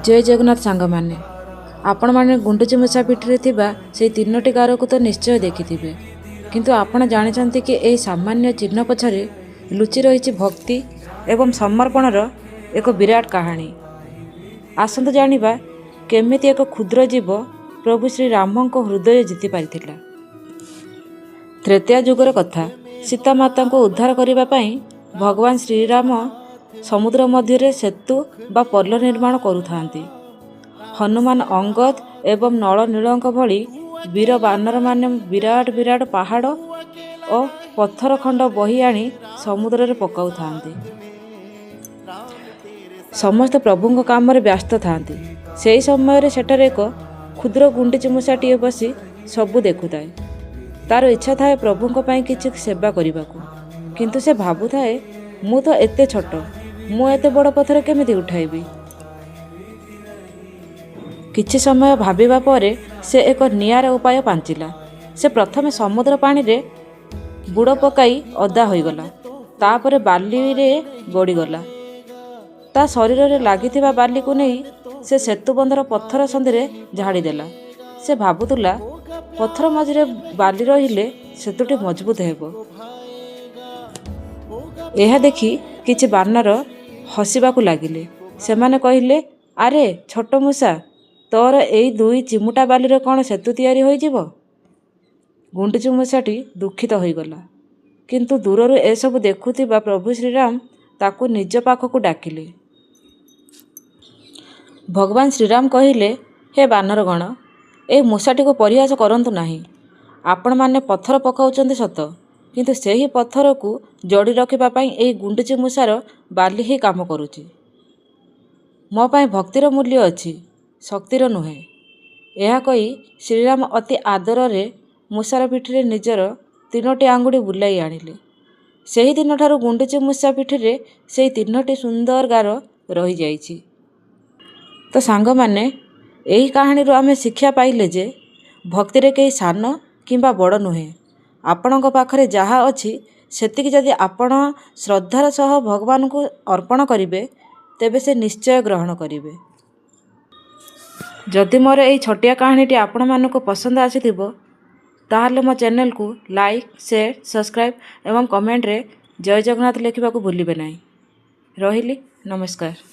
ଜୟ ଜଗନ୍ନାଥ ସାଙ୍ଗମାନେ। ଆପଣମାନେ ଗୁଣ୍ଡୁଚି ମୂଷା ପିଠିରେ ଥିବା ସେଇ ତିନୋଟି ଗାରକୁ ତ ନିଶ୍ଚୟ ଦେଖିଥିବେ, କିନ୍ତୁ ଆପଣ ଜାଣିଛନ୍ତି କି ଏହି ସାମାନ୍ୟ ଚିହ୍ନ ପଛରେ ଲୁଚି ରହିଛି ଭକ୍ତି ଏବଂ ସମର୍ପଣର ଏକ ବିରାଟ କାହାଣୀ? ଆସନ୍ତୁ ଜାଣିବା କେମିତି ଏକ କ୍ଷୁଦ୍ର ଜୀବ ପ୍ରଭୁ ଶ୍ରୀରାମଙ୍କ ହୃଦୟ ଜିତି ପାରିଥିଲା। ତ୍ରେତୟା ଯୁଗର କଥା। ସୀତା ମାତାଙ୍କୁ ଉଦ୍ଧାର କରିବା ପାଇଁ ଭଗବାନ ଶ୍ରୀରାମ ସମୁଦ୍ର ମଧ୍ୟରେ ସେତୁ ବା ପୋଲ ନିର୍ମାଣ କରୁଥାନ୍ତି। ହନୁମାନ, ଅଙ୍ଗଦ ଏବଂ ନଳ ନୀଳଙ୍କ ଭଳି ବୀର ବାନରମାନେ ବିରାଟ ବିରାଟ ପାହାଡ଼ ଓ ପଥର ଖଣ୍ଡ ବୋହି ଆଣି ସମୁଦ୍ରରେ ପକାଉଥାନ୍ତି। ସମସ୍ତେ ପ୍ରଭୁଙ୍କ କାମରେ ବ୍ୟସ୍ତ ଥାନ୍ତି। ସେହି ସମୟରେ ସେଠାରେ ଏକ କ୍ଷୁଦ୍ର ଗୁଣ୍ଡୁଚି ମୂଷାଟିଏ ବସି ସବୁ ଦେଖୁଥାଏ। ତାର ଇଚ୍ଛା ଥାଏ ପ୍ରଭୁଙ୍କ ପାଇଁ କିଛି ସେବା କରିବାକୁ, କିନ୍ତୁ ସେ ଭାବୁଥାଏ, ମୁଁ ତ ଏତେ ଛୋଟ, ମୁଁ ଏତେ ବଡ଼ ପଥର କେମିତି ଉଠାଇବି? କିଛି ସମୟ ଭାବିବା ପରେ ସେ ଏକ ନିଆରା ଉପାୟ ପାଞ୍ଚିଲା। ସେ ପ୍ରଥମେ ସମୁଦ୍ର ପାଣିରେ ବୁଡ଼ ପକାଇ ଓଦା ହୋଇଗଲା। ତାପରେ ବାଲିରେ ଗଡ଼ିଗଲା। ତା ଶରୀରରେ ଲାଗିଥିବା ବାଲିକୁ ନେଇ ସେ ସେତୁବନ୍ଧର ପଥର ସନ୍ଧିରେ ଝାଡ଼ିଦେଲା। ସେ ଭାବୁଥିଲା, ପଥର ମଝିରେ ବାଲି ରହିଲେ ସେତୁଟି ମଜବୁତ ହେବ। ଏହା ଦେଖି କିଛି ବାନର ହସିବାକୁ ଲାଗିଲେ। ସେମାନେ କହିଲେ, ଆରେ ଛୋଟ ମୂଷା, ତୋର ଏଇ ଦୁଇ ଚିମୁଟା ବାଲିରେ କ'ଣ ସେତୁ ତିଆରି ହୋଇଯିବ? ଗୁଣ୍ଡୁଚି ମୂଷାଟି ଦୁଃଖିତ ହୋଇଗଲା। କିନ୍ତୁ ଦୂରରୁ ଏସବୁ ଦେଖୁଥିବା ପ୍ରଭୁ ଶ୍ରୀରାମ ତାକୁ ନିଜ ପାଖକୁ ଡାକିଲେ। ଭଗବାନ ଶ୍ରୀରାମ କହିଲେ, ହେ ବାନରଗଣ, ଏହି ମୂଷାଟିକୁ ପରିହାସ କରନ୍ତୁ ନାହିଁ। ଆପଣମାନେ ପଥର ପକାଉଛନ୍ତି ସତ, କିନ୍ତୁ ସେହି ପଥରକୁ ଯୋଡ଼ି ରଖିବା ପାଇଁ ଏହି ଗୁଣ୍ଡୁଚି ମୂଷାର ବାଲି ହିଁ କାମ କରୁଛି। ମୋ ପାଇଁ ଭକ୍ତିର ମୂଲ୍ୟ ଅଛି, ଶକ୍ତିର ନୁହେଁ। ଏହା କହି ଶ୍ରୀରାମ ଅତି ଆଦରରେ ମୂଷାର ପିଠିରେ ନିଜର ତିନୋଟି ଆଙ୍ଗୁଠି ବୁଲାଇ ଆଣିଲେ। ସେହି ଦିନଠାରୁ ଗୁଣ୍ଡୁଚି ମୂଷା ପିଠିରେ ସେହି ତିନୋଟି ସୁନ୍ଦର ଗାର ରହିଯାଇଛି। ତ ସାଙ୍ଗମାନେ, ଏହି କାହାଣୀରୁ ଆମେ ଶିକ୍ଷା ପାଇଲେ ଯେ ଭକ୍ତିରେ କେହି ସାନ କିମ୍ବା ବଡ଼ ନୁହେଁ। ଆପଣଙ୍କ ପାଖରେ ଯାହା ଅଛି, ସେତିକି ଯଦି ଆପଣ ଶ୍ରଦ୍ଧାର ସହ ଭଗବାନଙ୍କୁ ଅର୍ପଣ କରିବେ, ତେବେ ସେ ନିଶ୍ଚୟ ଗ୍ରହଣ କରିବେ। ଯଦି ମୋର ଏହି ଛୋଟିଆ କାହାଣୀଟି ଆପଣମାନଙ୍କୁ ପସନ୍ଦ ଆସିଥିବ, ତାହେଲେ ମୋ ଚ୍ୟାନେଲକୁ ଲାଇକ୍, ସେୟାର, ସବସ୍କ୍ରାଇବ୍ ଏବଂ କମେଣ୍ଟରେ ଜୟ ଜଗନ୍ନାଥ ଲେଖିବାକୁ ଭୁଲିବେ ନାହିଁ। ରହିଲି, ନମସ୍କାର।